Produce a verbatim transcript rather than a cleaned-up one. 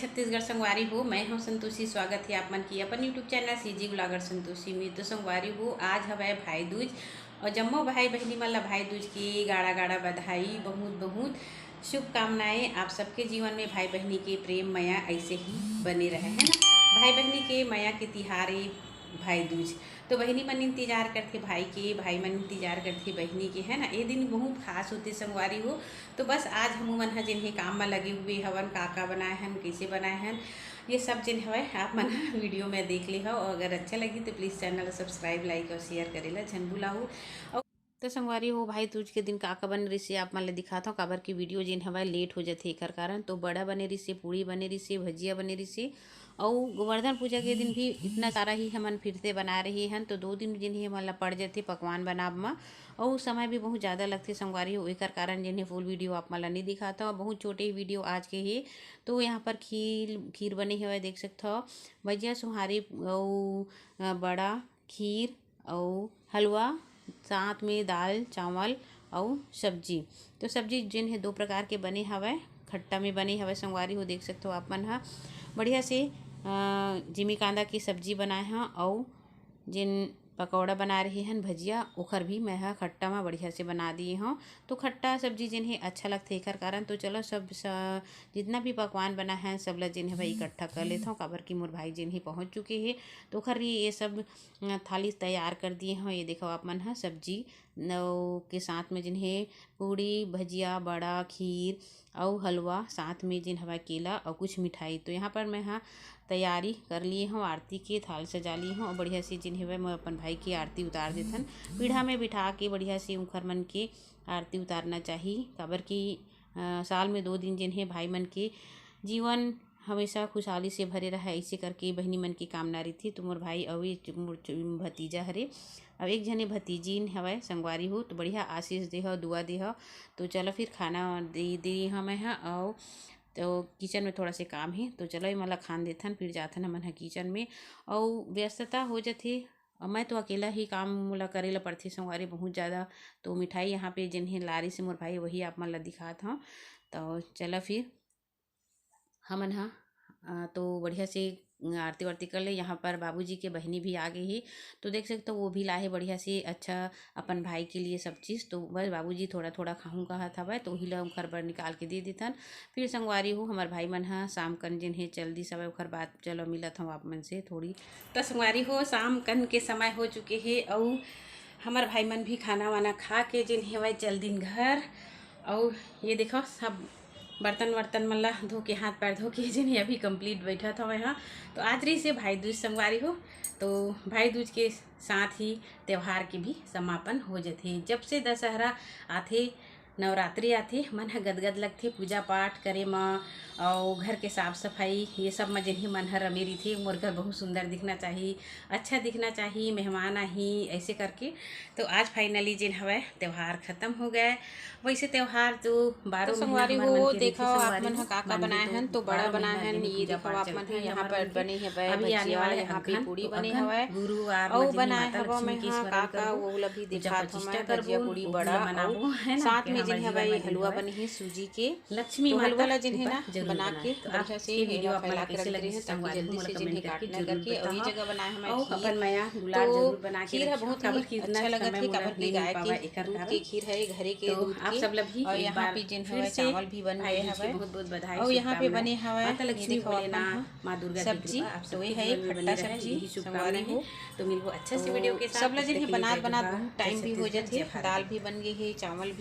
छत्तीसगढ़ संगवारी हो, मैं हूँ संतोषी। स्वागत है आप मन की अपन YouTube channel CG blogger Santoshi में। तो संगवारी हो, आज हवय भाई दूज और जम्मो भाई बहिनी मन ला भाई दूज के गाड़ा गाड़ा बधाई, बहुत बहुत शुभकामनाएं। आप सबके जीवन में भाई बहिनी के प्रेम मया ऐसे ही बने रहे, है ना। भाई बहिनी के मया के तिहार ए भाई दूज। तो बहिनी मन इंतजार करथे भाई के, भाई मन इंतजार करथे बहिनी के, है ना। ये दिन बहुत खास होथे संगवारी हो। तो बस आज हमू मन ह जेन हे काम म लगे हुए हवन, का का बनाए हन, कैसे बनाए हन, ये सब जेन हवय आप मन ह वीडियो में देख ले हव। और अगर अच्छा लगी तो प्लीज चैनल सब्सक्राइब, लाइक और शेयर करे ला झन भुलाहू। और तो संगवारी हो, भाई दूज के दिन का का बने रिसे आप मन ल दिखात हव, काबर की वीडियो जेन हवय लेट हो जथे एकर कारण। तो बड़ा बने रिसे, पूड़ी बने रिसे, भजिया बने रिसे, अउ गोवर्धन पूजा के दिन भी इतना सारा ही हमन फिर से बना रहे हन। तो दो दिन जेन हे हमन ला पड़ जथे पकवान बनाब म, अउ समय भी बहुत ज़्यादा लगथे संगवारी हो, एकर कारण जेन हे फुल वीडियो आप मन ला नहीं दिखात हव, बहुत छोटे ही वीडियो आज के हे। तो यहाँ पर खीर, खीर बने हवय, देख सकत हव, भजिया, सोहारी अउ, अ, बड़ा, खीर अउ हलवा, साथ में दाल, चावल अउ सब्जी। तो सब्जी जेन हे दो प्रकार के बने हवय, खट्टा में बने हवय संगवारी हो, देख सकत हव आप मन ह। बढ़िया से, अ, जिमी कांदा के सब्जी बनाए हव अउ जेन पकौड़ा बना रहे हन भजिया, ओखर भी मैं ह खट्टा म बढ़िया से बना दिए हव। तो खट्टा सब्जी जेन हे अच्छा लगथे एकर कारण। तो चलो सब स-, जितना भी पकवान बना है सब ल जेन हे भाई इकट्ठा कर लेथव, काबर कि मोर भाई जेन हे पहुँच चुके हे। तो ओखर लिए ये सब, अ, थाली तैयार कर दिए हव। ये देखो आप मन ह सब्जी न-, के साथ में जेन हे पूड़ी, भजिया, बड़ा, खीर अउ हलवा, साथ में जेन हवय केला अउ कुछ मिठाई। तो यहाँ पर मैं ह तैयारी कर लिए हव, आरती के थाल सजा लिए हव अउ बढ़िया से जेन हवय मैं अपन भाई के आरती उतार देथन। पीढ़ा में बिठा के बढ़िया से उंखर मन के आरती उतारना चाही, काबर कि, अ, साल में दो दिन जेन हे भाई मन के जीवन हमेशा खुशहाली से भरे रहय, ऐसे करके बहिनी मन के कामना रहिथे। तो मोर भाई अउ ये च-, मोर च-, भतीजा हरे, अउ एक झने भतीजिन हवय संगवारी हो, तो बढ़िया आशीष देह, दुआ देह। तो चलो फिर खाना दे, दे हवं मैं ह, अउ तो किचन में थोड़ा से काम हे, तो चलो ये मन ला खान देथन, फिर जाथन हमन ह किचन में। अउ व्यस्तता हो जथे, अउ मैं तो अकेला ही काम मोला करे ला पड़थे संगवारी बहुत ज़्यादा। तो मिठाई यहाँ पे जेन हे लारी से मोर भाई, वही आप मन ला दिखात हव। तो चलो फिर हमन ह, अ, तो बढ़िया से आरती वारती कर ले। यहाँ पर बाबूजी के बहिनी भी आ गे हे, तो देख सकत हव वो भी लाहे बढ़िया से अच्छा अपन भाई के लिए सब चीज़। तो बस बाबूजी थोड़ा थोड़ा खाहूँ कहत हवय, तो उही ला ओखर बर निकाल के दे देथन। फिर संगवारी हो, हमर भाई मन ह शाम कन जेन हे चल दिस हवय, ओखर बाद चलो मिलत हव आप मन से थोड़ी। त संगवारी हो, शाम कन के समय हो चुके हे, अउ हमर भाई मन भी खाना वाना खा के जेन हेवय चल दिन घर। अउ ये देखो सब बर्तन वर्तन मन ला धो के, हाथ पैर धो के जेन हे अभी complete बैठत हवय हाँ। तो आज रहिस हे भाई दूज संगवारी हो, तो भाई दूज के साथ ही त्योहार के भी समापन हो जथे। जब से दशहरा आथे, नवरात्रि आथे, मन ह गदगद लगथे पूजा पाठ करे म, अउ घर के साफ सफाई ये सब म जेन हे मन ह रमे रहिथे। मोर घर बहुत सुंदर दिखना चाही, अच्छा दिखना चाही, मेहमान आही, ऐसे करके। तो आज finally जेन हवय त्योहार खत्म हो गए। वैसे त्योहार तो बारह तो महीना संगवारी हमर हो, मन के देखो रहिथे आप संगवारी मन ह हो, का का मानबे बनाए तो हन, तो बड़ा बारह बनाए महीना हन। जेन हे ये पूजा देखो पाठ आप मन चलथे, ह यहाँ हमर पर मन के बने हवय अभी आने भजिया, वाले यहाँ पे अगहन, पूड़ी बने अगहन हवय, गुरुवार अउ म जेन हे बनाए माता हवं लक्ष्मी मैं के ह स्मरण का का, करबो, वो ला भी पूजा दिखात हवं प्रतिष्ठा मैं, करबो, भजिया पूड़ी, ओला बड़ा मनाबो, अउ है ना, साथ में जेन हवय हलवा बने हे सूजी के। लक्ष्मी तो माता हलवा ला जेन हे ना बना के बढ़िया से वीडियो आप मन ला कैसे लगिस, संगवारी हो, मोला comment करके जरूर बताओ। अउ अपन मया गुलाल जरूर बना के रखियो, काबर कि इतना समय मोला नइ मिल पावय एकर कारण। तो आप सब ला भी एक बार फिर से भाई दूज के बहुत बहुत बधाई, शुभकामनाएं। माता लक्ष्मी, भोलेनाथ, माँ दुर्गा की कृपा आप सबके जीवन में बने रहे, यही शुभकामना हे। तो मिलबो अच्छा से वीडियो के साथ, तब तक के लिए जय जोहार, जय छत्तीसगढ़, जय भारत। दाल भी बन गे हे, चावल भी